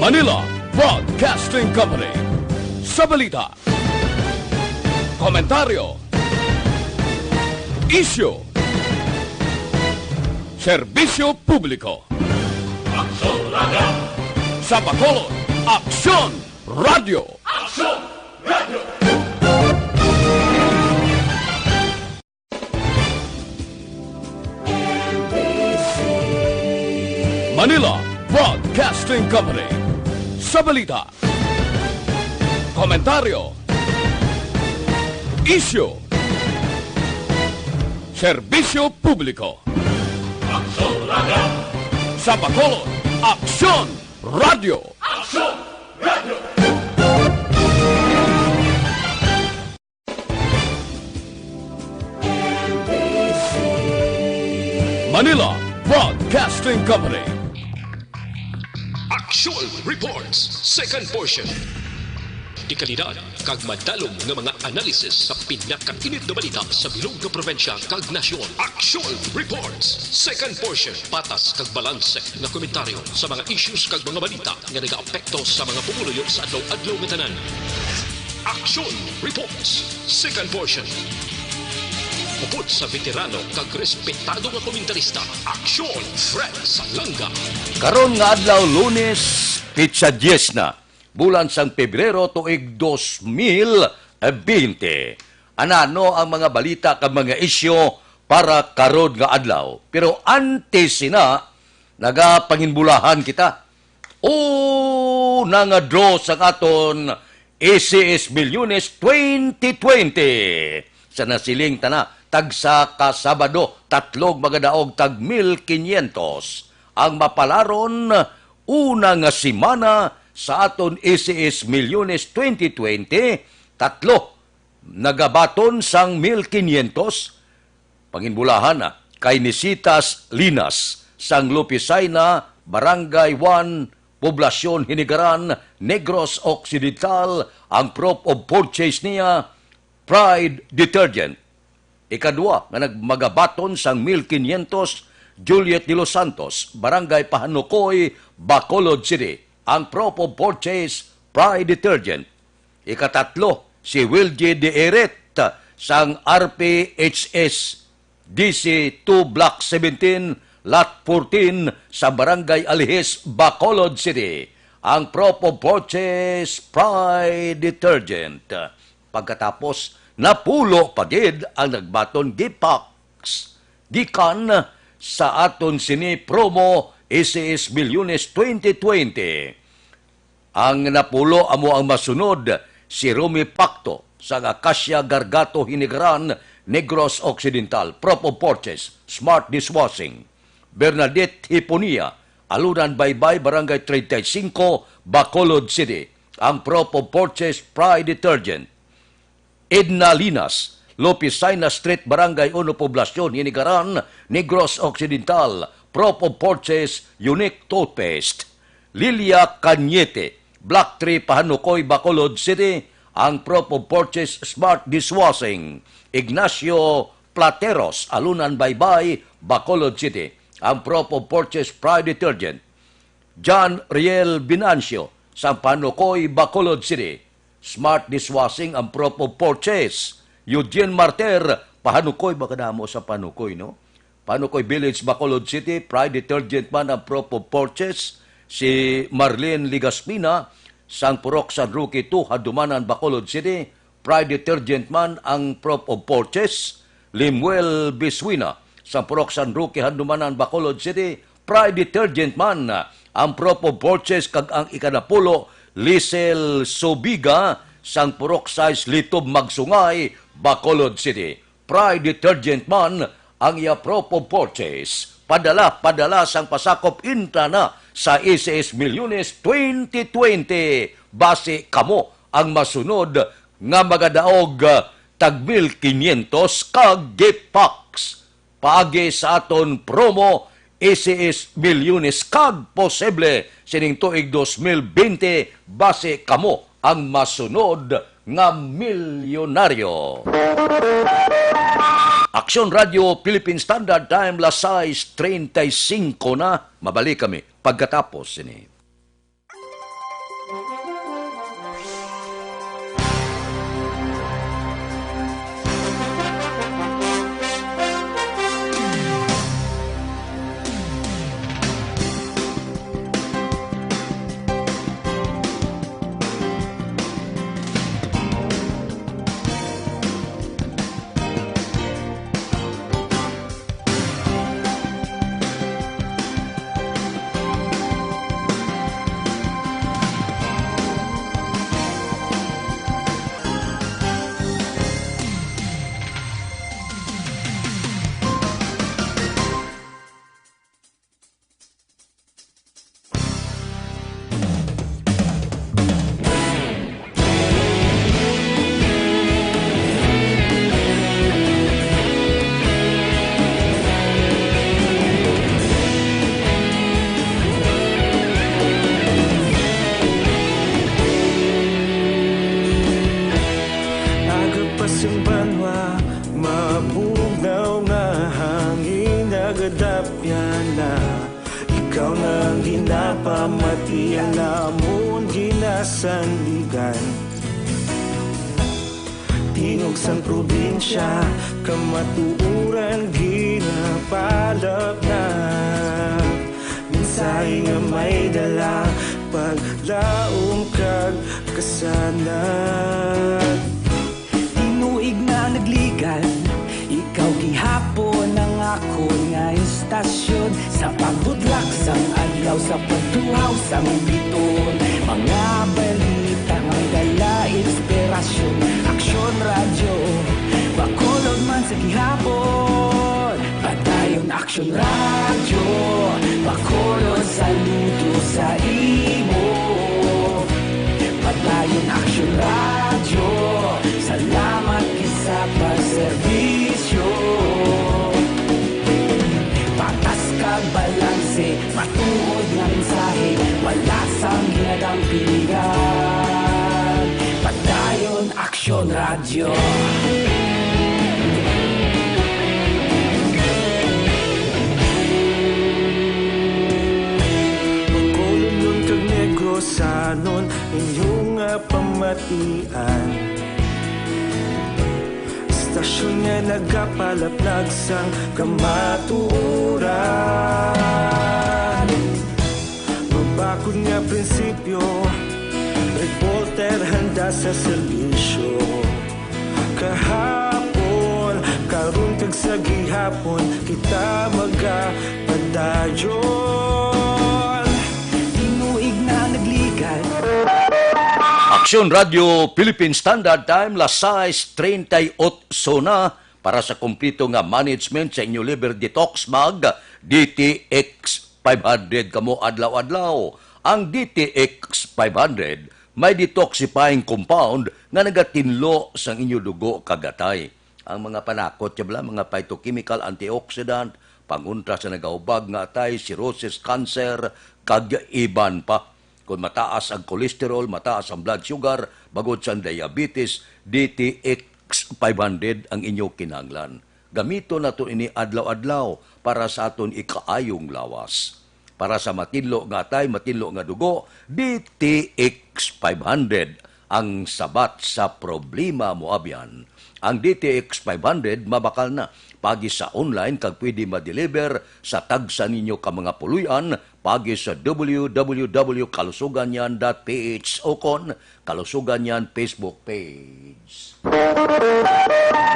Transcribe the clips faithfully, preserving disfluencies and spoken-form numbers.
Manila Broadcasting Company. Sa balita, komentaryo, isyu, serbisyo publiko. Aksyon Radio. Sa Bacolod, Aksyon Radio. Aksyon Radio. Manila Broadcasting Company. Sa balita, komentaryo, isyu, serbisyo publiko. Aksyon Radio. Sa Bacolod, Aksyon Radio. Aksyon Radio. Manila Broadcasting Company. Action Reports, second portion. Dekalidad kag madalom nga mga analysis sa pinakainit nga balita sa bilog nga probinsya kag nasyon. Action Reports, second portion. Patas kag balanse nga komentaryo sa mga issues kag mga balita nga nagaapekto sa mga pumuluyo sa adlaw-adlaw nga tanan. Action Reports, second portion. Upod sa veterano kag respetado nga komentarista, Action Fred Salanga. Karon nga adlaw, Lunes, petsa diyes na, bulan sang Pebrero, tuig dos mil bente. Anano ang mga balita kag mga isyu para karon nga adlaw? Pero antes sina, nagapanginbulahan kita. Una nga draw sang aton A C S Milyones twenty twenty. Sa nasiling tana, tagsa ka Sabado, tatlog magadaog tag mil kinyentos. Ang mapalaron, una nga semana sa aton A C S Milyones twenty twenty, tatlo nagabaton sang mil kinyentos. Panginbulahan na kay Nisitas Linas sang Lupisaina, Barangay one, Poblacion Hinigaran, Negros Occidental, ang prop of purchase niya, Pride Detergent. Ikadua nga nagmagabaton sang mil kinyentos, Juliet de los Santos, Barangay Pahanukoy, Bacolod City, ang prop of purchase, Pride Detergent. Ikatatlo, si Wilgie de Eret sang R P H S D C two Block seventeen, Lot fourteen sa Barangay Alihis, Bacolod City. Ang prop of purchase, Pride Detergent. Pagkatapos, napulo pa gid ang nagbaton gipax gikan sa aton sini promo A C S Milyones twenty twenty. Ang napulo amo ang masunod: si Romy Pacto sang Acacia Gargato, Hinigaran, Negros Occidental, prop of purchase, smart dishwashing. Bernadette Hiponia, Alunan Baybay, Barangay treinta y cinco, Bacolod City, ang prop of purchase, Pride Detergent. Edna Linas, Lopez Saina Street, Barangay uno, Poblacion Hinigaran, Negros Occidental, prop of purchase, Unique Toothpaste. Lilia Cañete, Block three, Pahanukoy, Bacolod City, ang prop of purchase, smart dishwashing. Ignacio Plateros, Alunan Baybay, Bacolod City, ang prop of purchase, Pride Detergent. John Riel Binancio, sang Pahanukoy, Bacolod City, smart dishwashing ang prop of purchase. Eugene Marter, Pahanukoy, baka damo sa Pahanukoy, no? Pahanukoy Village, Bacolod City, Pride Detergent man ang prop of purchase. Si Marlene Ligaspina, sang Purok San Roque two, Handumanan, Bacolod City, Pride Detergent man ang prop of purchase. Lemuel Biswina, sang Purok San Roque, Handumanan, Bacolod City, Pride Detergent man ang prop of purchase. Kag ang ikanapulo, Lisel Sobiga, sang Purok sais, Litob, Magsungay, Bacolod City. Pride Detergent man ang iya prop of purchase. Padala, padala sang pasakop, intra na sa A C S Milyones twenty twenty. Basi kamo ang masunod nga magadaog, ah, tag mil kinyentos ka gift packs paagi sa aton promo A C S Milyones, kag posible sining tuig dos mil bente, basi kamo ang masunod nga milyonaryo. Aksyon Radio Philippine Standard Time, las sais treinta y cinco na. Mabalik kami pagkatapos sini. Namon ginasandigan, tingog sang probinsya, kamatuoran ginapalapnag. Mensahe nga may dala, paglaom kag kasanag. Tinuig na nagligan, ikaw gihapon ang akon nga istasyon. Sa pagbudlak sang adlaw, sa pagtuhaw sang biton, mga balita nga may dala inspirasyon. Aksyon Radyo, Bacolod man sa gihapon. Padayon Aksyon Radyo, Bacolod saludo sa imo. Padayon Aksyon Radyo, salamat gid sa pagserbisyo. Patas kag balanse, matuod nga mensahe, wala sang ginadampigan. Padayon Aksyon Radyo. Bacolodnon kag Negrosanon, inyo nga pamatian. Istasyon nga nagapalaplag sang kamatuoran. Mabakod nga prinsipyo, reporter handa sa serbisyo. Kahapon, karon kag sa gihapon, kita magapadayon. Tinuig na nagligan. Aksyon Radyo Philippine Standard Time, las sais treinta y ocho na. Para sa kompleto nga management sa inyo liver detox, mag D T X five hundred kamo adlaw-adlaw. Ang D T X five hundred may detoxifying compound nga nagatinlo sang inyo dugo kag atay. Ang mga panakot, siya bala, mga phytochemical, antioxidant, pangontra sa nagahubag nga atay, cirrhosis, cancer, kag iban pa. Kung mataas ang cholesterol, mataas ang blood sugar, bangod sang diabetes, D T X five hundred ang inyo kinahanglan. Gamiton nato ini adlaw-adlaw para sa aton ikaayong lawas. Para sa matinlo nga atay, matinlo nga dugo, D T X five hundred ang sabat sa problema mo abyan. Ang D T X five hundred mabakal na. Paagi sa online kag pwede ma-deliver sa tagsa ninyo ka mga puloy-an paagi sa W W W kalusuganyan dot P H ukon Kalusuganyan Facebook page.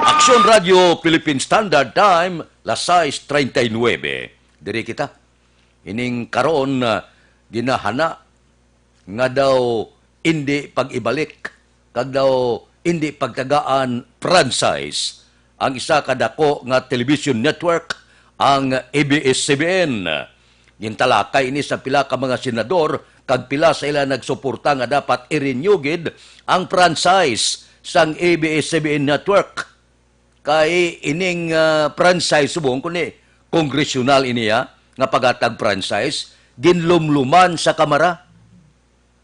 Aksyon Radyo Philippine Standard Time, las sais treinta y nuebe. Diri kita. Ining karon, ah, ginahana nga daw indi pag-ibalik kag daw indi pagtagaan franchise ang isa ka dako nga television network, ang A B S C B N. Gintalakay ini sa pila ka mga senador kag pila sa ila nagsuporta nga dapat i-renew gid ang franchise sang A B S C B N network. Kay ining, ah, franchise subong, kundi kongresyonal ini, ah, nga paghatag franchise, ginlumluman sa Kamara.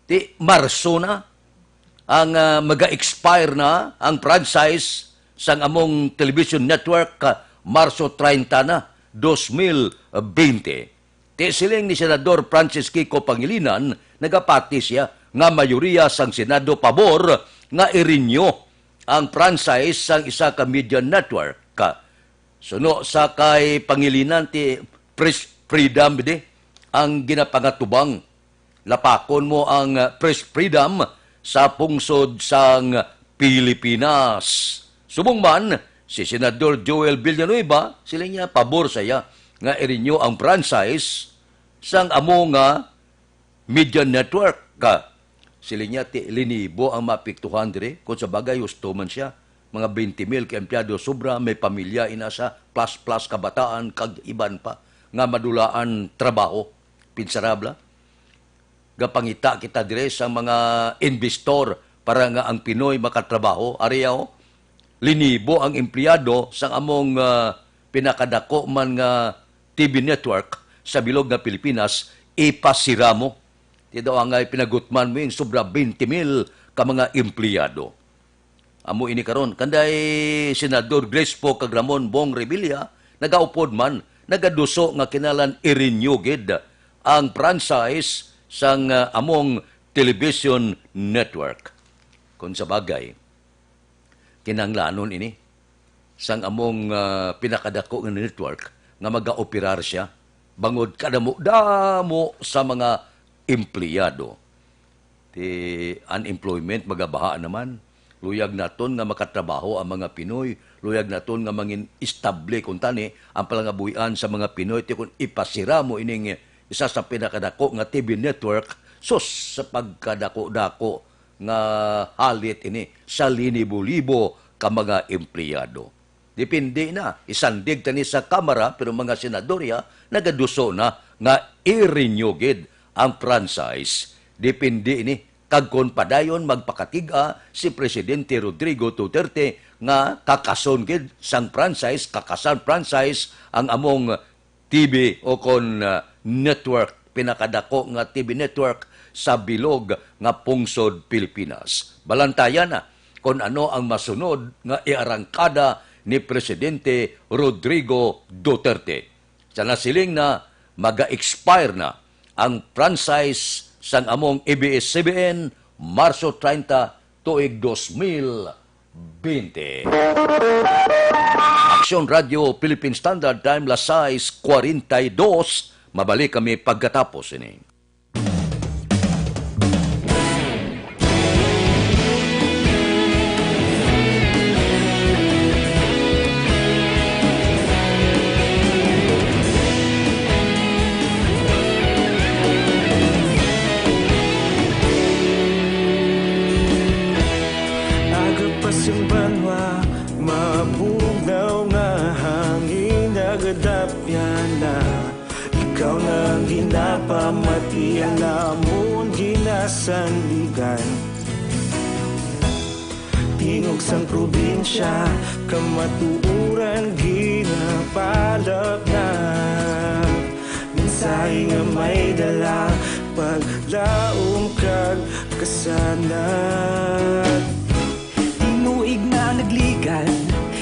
Ti Marso na ang, ah, maga-expire na ang franchise sang among television network, ah, Marso treinta na, dos mil bente. Ti siling ni Senador Francis Kiko Pangilinan, nagapati sia nga mayoriya sang Senado pabor nga i-renew ang franchise sang isa ka media network. Suno sa kay Pangilinan, ti press freedom di ang ginapangatubang. Lapakon mo ang, ah, press freedom sa pungsod sang Pilipinas. Subong man, si Senador Joel Villanueva, siling niya, pabor saya nga i-renew ang franchise sang amo nga media network. Siling niya, ti linibo ang maapektuhan diri. Kung sa bagay, husto man siya. Mga twenty mil ka empleyado, sobra, may pamilya, ina sa plus-plus kabataan, kag iban pa nga madulaan trabaho. Pinsarabla. Gapangita kita dire sa mga investor para nga ang Pinoy makatrabaho. Ari, oh, linibo ang empleyado sang among, ah, pinakadako man nga T V network sa bilog nga Pilipinas, ipasira mo. Ti daw angay pinagutman mo yung sobra twenty mil ka mga empleyado. Amo ini karon, kanday Senador Grace Poe kag Ramon Bong Revilla, nagaupod man, nagaduso nga kinahanglan i-renew gid ang franchise sang, ah, among television network. Kung sa bagay, kinahanglanon ini sang among, ah, pinakadako nga network nga magaoperar siya bangod kadamo-damo sa mga empleyado. Ti unemployment, magabaha naman. Luyag naton nga makatrabaho ang mga Pinoy. Luyag naton nga mangin estable kuntani ang palangabuhian sa mga Pinoy. Ti kun ipasira mo ining isa sa pinakadako nga T V network, sus, sa pagkadako-dako nga halit ini sa linibo-libo ka mga empleyado. Depende na. Isandig tani sa Kamara, pero mga senador ya, nagaduso na nga i-renew gid ang franchise. Depende ini. Kag kon padayon magpakatig-a si Presidente Rodrigo Duterte nga kakason gid sang franchise, kakasan franchise ang among T V o kon, ah, network, pinakadako nga T V network sa bilog nga pungsod Pilipinas. Balantayan na kon ano ang masunod nga iarangkada ni Presidente Rodrigo Duterte. Sa nasiling na, maga-expire na ang franchise sang among A B S C B N, Marso treinta, tuig dos mil bente. Aksyon Radio Philippine Standard Time, las sais cuarenta y dos. Mabalik kami pagkatapos ini. Aga pa sing banwa, mabugnaw nga hangin, nagadapyan na. Ikaw na ang ginapamatian namon, ginasandigan. Tingog sang probinsya, kamatuoran ginapalapnap. Mensahe nga may dala, paglaom kag kasanag. Tinuig na nagligad,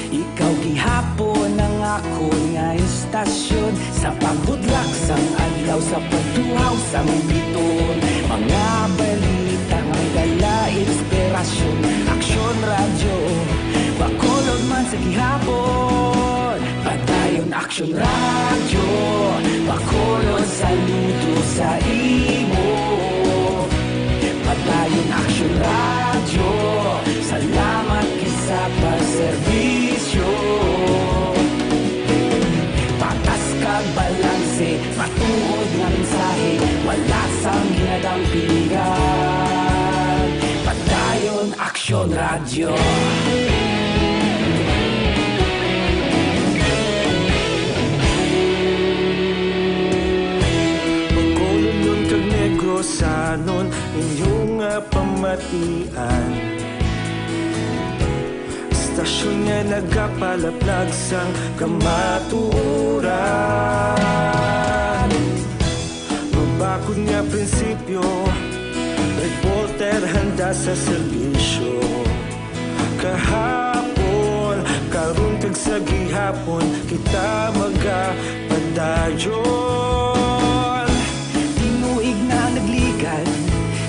ikaw gihapon ang akon nga istasyon. Sa pagbudlak sang adlaw, sa pagtuhaw sang bituon, mga balita nga may dala inspirasyon. Aksyon Radyo, Bacolod man sa gihapon. Padayon Aksyon Radyo, Bacolod, saludo sa imo. Padayon Aksyon Radyo, salamat gid sa pagserbisyo. Patas kag balanse, matuod nga mensahe, wala sang ginadampingan. Padayon Aksyon Radyo. Bacolodnon kag Negrosanon, inyo nga pamatian. Istasyon nga nagapalaplag sang kamatuoran. Mabakod nga prinsipyo, reporter handa sa serbisyo. Kahapon, karon kag sa gihapon, kita magapadayon. Tinuig na nagligad,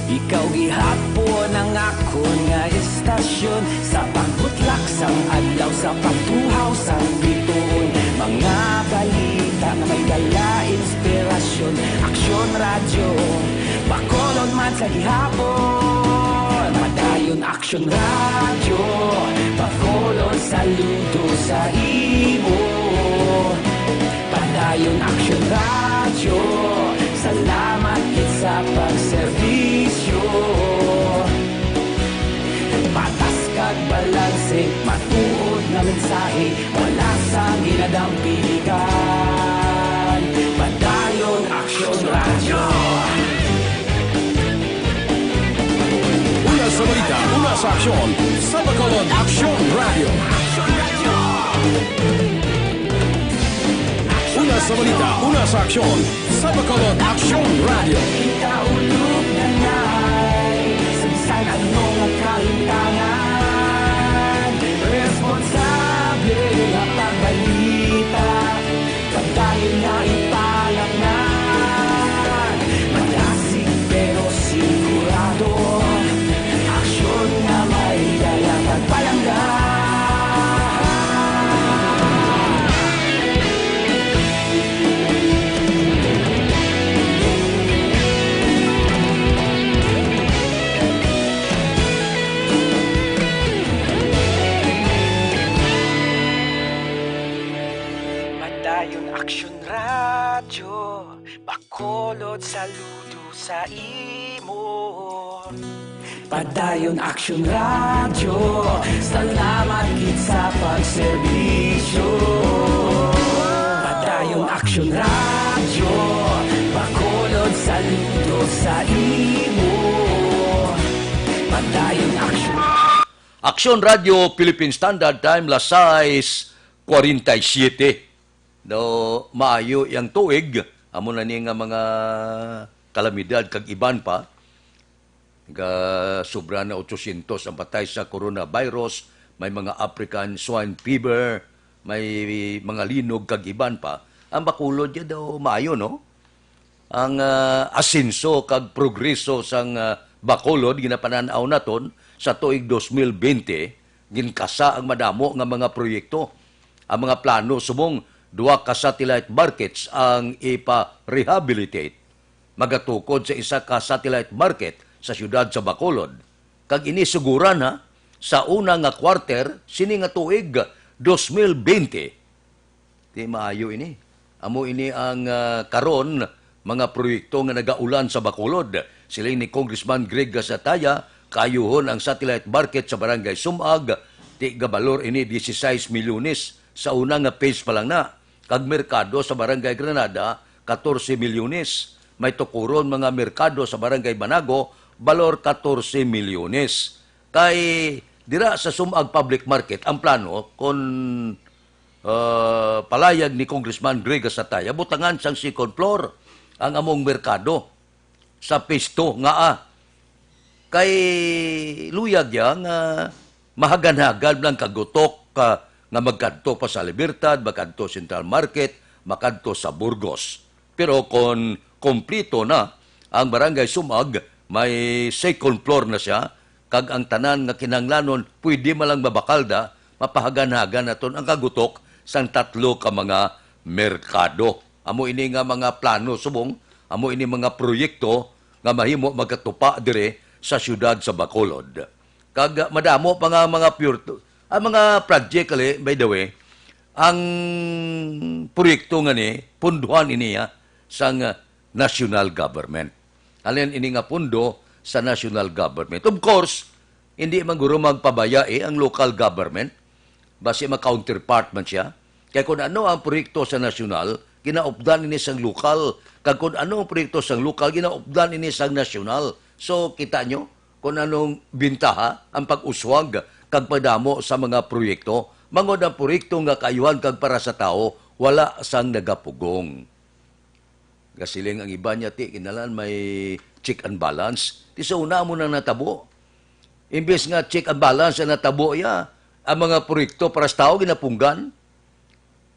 ikaw gihapon ang akon nga istasyon. Sa pagbutlak sang adlaw, sa pagtuhaw sang bituon, mga balita nga may dala inspirasyon. Aksyon Radyo, Bacolod man sa gihapon. Padayon Aksyon Radyo, Bacolod, saludo sa imo. Padayon Aksyon Radyo, salamat gid sa pagserbisyo. Patas kag balanse, matuod nga mensahe, wala sang ginadampingan. Padayon Aksyon Radyo. Una sa balita, una sa aksyon, sa Bacolod Aksyon Radyo. Una sa balita, una sa aksyon, sa Bacolod Aksyon Radyo. Kita ulog na nay, sa bisan ano nga kahintangan, responsable nga pagbalita, pagdayon na ipalapnan. Madasig Saludo sa imo. Padayon Action Radio, salamat gid sa pagserbisyo. Padayon Action Radio, Bacolod, saludo sa imo. Padayon Action. Action Radio Philippine Standard Time, las sais cuarenta y siete. Do, maayo yang tuig, amo na ni nga mga kalamidad kag iban pa. Ga sobra na ochocientos ang patay sa coronavirus, may mga African swine fever, may mga linog kag iban pa. Ang Bacolod ya daw maayo, no? Ang, ah, asenso kag progreso sang, ah, Bacolod ginapanan-aw naton sa tuig dos mil bente, ginkasa ang madamo nga mga proyekto. Ang mga plano subong duha ka satellite markets ang ipa-rehabilitate. Magatukod sa isa ka satellite market sa siyudad sa Bacolod. Kag ini suguran, ha, sa una nga quarter sini nga tuig, dos mil bente. Di maayo ini. Amo ini ang, ah, karon, mga proyekto nga nagaulan sa Bacolod. Siling ni Congressman Greg Gasataya, kaayuhon ang satellite market sa Barangay Sumag, ti gabalor ini dieciséis milyones sa una nga phase pa lang na. Kag merkado sa Barangay Granada, katorse milyones. May tukuron mga merkado sa Barangay Banago, balor katorse milyones. Kay dira sa Sumag Public Market, ang plano, kon, ah, palayag ni Congressman Greg Gasataya, butangan sang second floor ang among merkado sa phase two nga, ah, kay luyag ya nga mahagan-hagan lang kagutok ka nga magkadto pa sa Libertad, makadto Central Market, makadto sa Burgos. Pero kon kompleto na ang Barangay Sumag, may second floor na siya, kag ang tanan nga kinahanglanon pwede man lang mabakalda, mapahagan-hagan naton ang kagutok sang tatlo ka mga merkado. Amo ini nga mga plano subong, amo ini mga proyekto nga mahimo magkatupa dire sa siyudad sa Bacolod. Kag, ah, madamo pa nga mga pure, ang mga project, kali, by the way, ang proyekto nga ni, punduhan ini, ah, sang, ah, national government. Halin ini nga pundo sa national government. Of course, hindi man guro magpabaya, eh, ang local government. Basi mag-counterpart man siya. Kay kung ano ang proyekto sa nasyonal, ginaupdan ini sang lokal. Kag kung ano ang proyekto sang lokal, ginaupdan ini sang nasyonal. So, kita nyo kung anong bintaha ang pag-uswag kag pagdamo sa mga proyekto. Mangod ang proyekto nga kaayuhan kag para sa tawo, wala sang nagapugong. Gasiling ang iban niya, ti, kinalan may check and balance. Ti sa una mo nang natabo. Imbes nga check and balance ang natabo ya, ang mga proyekto para sa tao ginapunggan.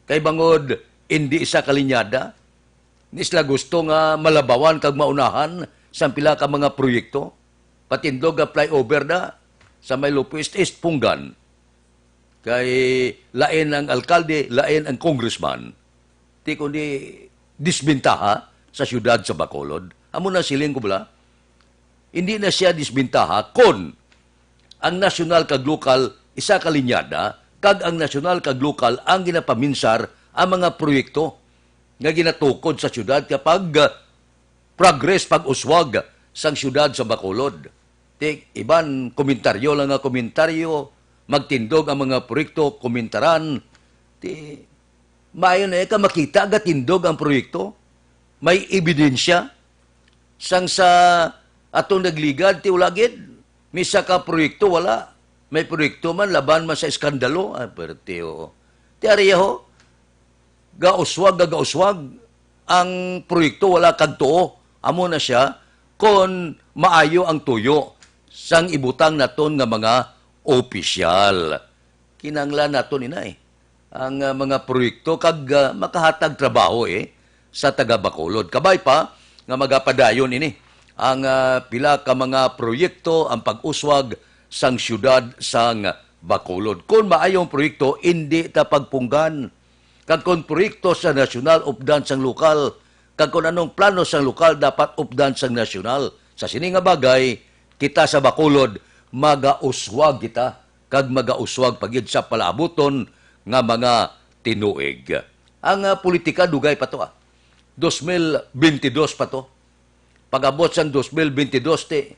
Kay bangod, hindi isa kalinyada. Ni sila gusto nga malabawan kag maunahan sa pila ka mga proyekto. Patindog nga flyover na sa may Lupo East, East Punggan. Kay lain ang alkalde, lain ang congressman. Ti kundi disbentaha sa siyudad sa Bacolod. Amo na siling ko bala, hindi na siya disbentaha kon ang nasyonal kag lokal isa ka linyada, kag ang nasyonal kag lokal ang ginapaminsar ang mga proyekto nga ginatukod sa siyudad kapag, ah, progress pag-uswag sang siyudad sa Bacolod. Ti iban komentaryo lang nga komentaryo, magtindog ang mga proyekto, komentaran. Ti maayo na ka makita gatindog ang proyekto. May ebidensya. Sang sa atong nagligad, ti wala gid. Misa ka proyekto, wala. May proyekto man, laban man sa iskandalo. Ah, perte, oo. Ti ari ho, gauswag, gagauswag ang proyekto, wala kag tuo. Amo na siya, kon maayo ang tuyo sang ibutang naton nga mga opisyal. Kinahanglan naton ina, eh, ang, ah, mga proyekto kag, ah, makahatag trabaho, eh, sa taga Bacolod. Kabay pa nga magapadayon ini ang, ah, pila ka mga proyekto ang pag-uswag sang siyudad sang Bacolod. Kon maayong proyekto, indi ta pagpunggan. Kag kon proyekto sa nasyonal, updan sang lokal. Kag kon anong plano sang lokal, dapat updan sang nasyonal. Sa sini nga bagay, kita sa Bacolod, magauswag kita, kag magauswag pa gid sa palaabuton nga mga tinuig. Ang, ah, politika, dugay pa to, ah. Dos mil bentidós pa to. Pag-abot sang dos mil bentidós, ti,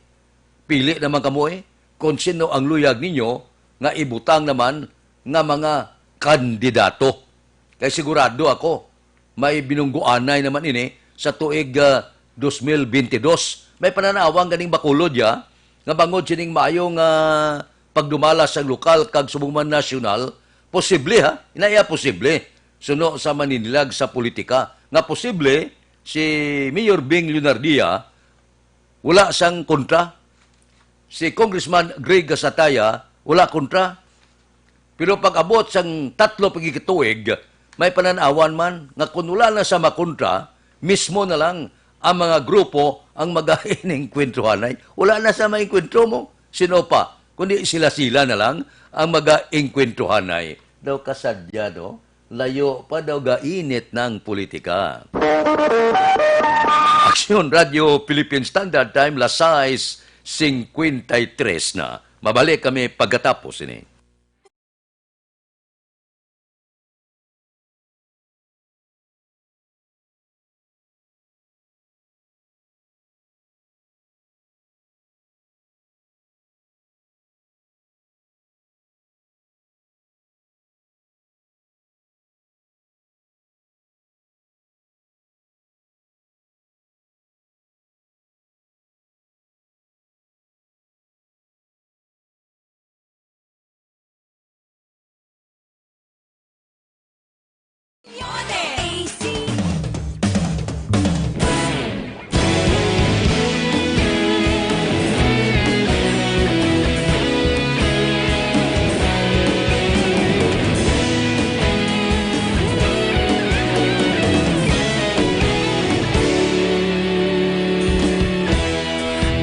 pili naman kamo, eh, kung sino ang luyag ninyo nga ibutang naman nga mga kandidato. Kay sigurado ako, may binungguanay naman ini sa tuig, ah, dos mil bentidós. May pananawan ganing Bacolod, ya, nga bangod sining maayo nga pagdumala sa lokal kag subong man nasyonal, posible, ha? Inaya posible, suno sa maninilag sa politika, nga posible si Mayor Bing Leonardia wala sang kontra. Si Congressman Greg Gasataya, wala kontra. Pero pag-abot sang tatlo pa gid ka tuig, may pananawan man nga kung wala na sa makontra, mismo na lang ang mga grupo ang mag-inengkwentruhanay. Wala na sa maengkwentro mo. Sino pa? Kundi sila-sila na lang ang mag-inengkwentruhanay. Daw kasadya, no? Layo pa daw gainit ng politika. Aksyon Radio Philippine Standard Time, las sais cincuenta y tres na. Mabalik kami pagkatapos ini.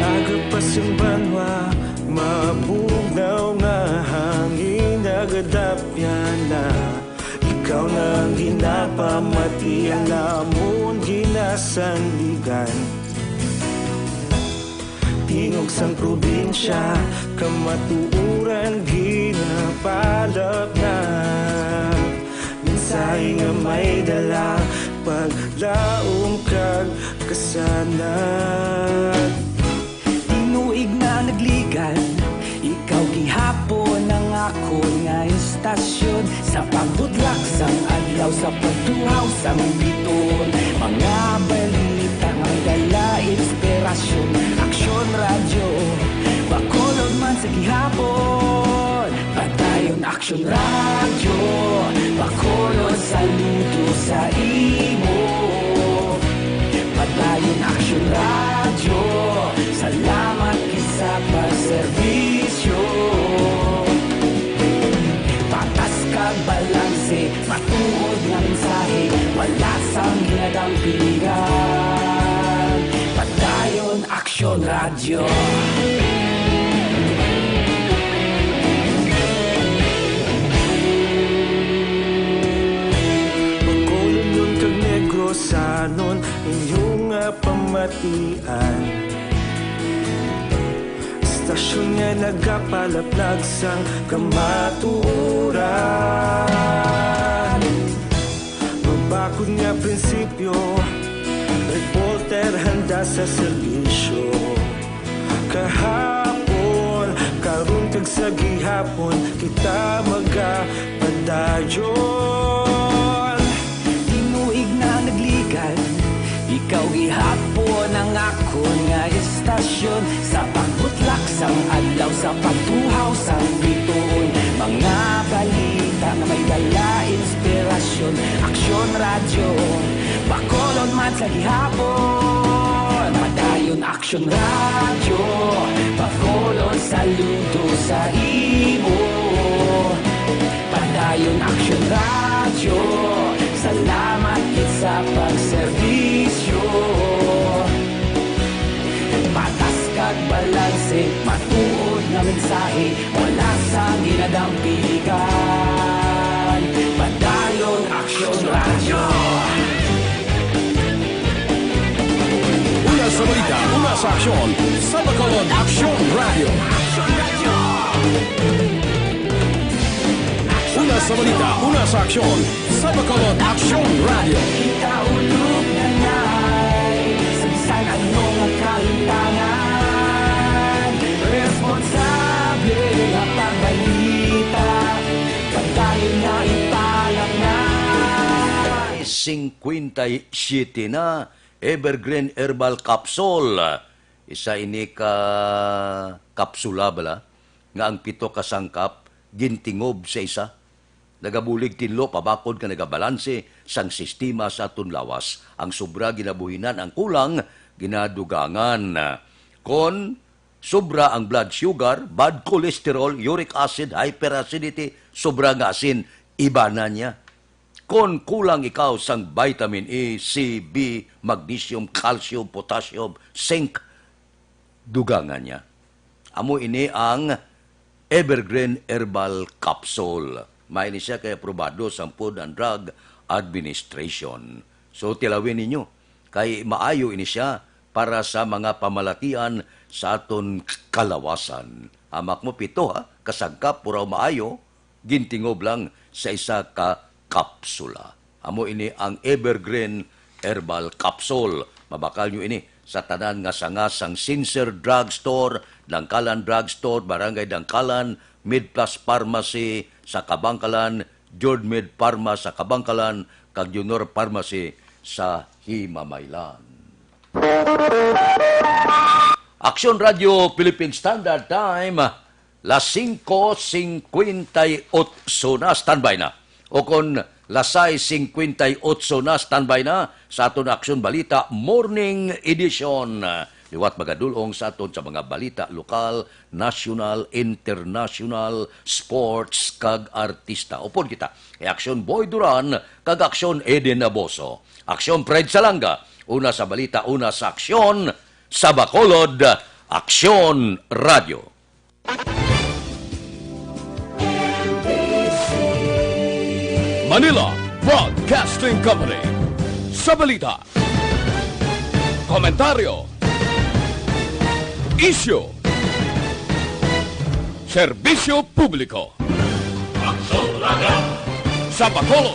Aga pa sing banwa, mabugnaw nga hangin, nagadapyan na. Ikaw na ang ginapamati, ang lamon ginasandigan. Tingog sang probinsya, kamatuoran ginapalapnap. Mensahe nga may dala, paglaom kag kasanag. Tinuig na nagligan, ikaw gihapon ang akon nga istasyon. Sa pagbutlak sang adlaw, sa pagtuhaw sang bituon, mga balita nga may dala inspirasyon. Aksyon Radyo, Bacolod man sa gihapon. Padayon Aksyon Radyo, Bacolod, saludo sa imo. Padayon Aksyon Radyo, salamat gid sa pagserbisyo. Patas kag balanse, matuod nga mensahe, wala sang ginadampigan. Padayon Aksyon Radyo. Bacolodnon kag Negrosanon, inyo nga pamatian. Istasyon nga nagapalaplag sang kamatuoran. Mabakod nga prinsipyo, reporter handa sa serbisyo. Kahapon, karon, kag sa gihapon, kita magapadayon. Tinuig na nagligan, ikaw gihapon ang akon nga istasyon. Sa pagbutlak sang adlaw, sa pagtuhaw sang bituon, mga balita nga may dala inspirasyon. Aksyon Radyo, Bacolod man sa gihapon. Padayon Aksyon Radyo, Bacolod, saludo sa imo. Padayon Aksyon Radyo, salamat gid sa pagserbisyo. Patas kag balanse, matuod nga mensahe, wala sang ginadampigan. Padayon Aksyon Radyo. Una sa balita, una sa aksyon, sa Bacolod Aksyon Radyo. Una sa balita, una sa aksyon, sa Bacolod Aksyon Radyo. Kita ulog na nay, sa bisan ano nga singkwenta y siyete na, Evergreen Herbal Capsule. Isa ini ka kapsula bala nga ang pito ka sangkap gintingob sa isa. Nagabulig tinlo pa bakod nga nagabalanse sang sistema sa aton lawas. Ang sobra ginabuhinan, ang kulang ginadugangan. Kon sobra ang blood sugar, bad cholesterol, uric acid, hyperacidity, sobra nga asin, ibanan niya. Kon kulang ikaw sang vitamin E, C, B, magnesium, calcium, potassium, zinc, dugangan niya. Amo ini ang Evergreen Herbal Capsule. May ini siya kay aprobado sang Food and Drug Administration. So, tilawin ninyo, kay maayo ini siya para sa mga pamalakian sa aton kalawasan. Hamak mo pito, ha, kasangkap, puraw maayo, gintingob lang sa isa ka kapsula. Amo ini ang Evergreen Herbal Capsule. Mabakal nyo ini sa tanan nga sanga sang Sincere Drugstore, Dangkalan Drugstore, Barangay Dangkalan, MedPlus Pharmacy sa Kabangkalan, Jord Med Pharma sa Kabangkalan, kag Junior Pharmacy sa Himamaylan. Aksyon Radio Philippine Standard Time, las singko singkwenta y otso na, standby na. O kon las sais singkwenta y otso na, standby na sa aton Aksyon Balita Morning Edition. Liwat magadulong sa aton sa mga balita lokal, national, international, sports, kag artista. Upod kita kay Aksyon Boy Duran kag Aksyon Eden Aboso. Aksyon Fred Salanga, una sa balita, una sa aksyon, sa Bacolod, Aksyon Radio. Manila Broadcasting Company. Sa balita, komentaryo, isyu, serbisyo publiko. Sa Bacolod,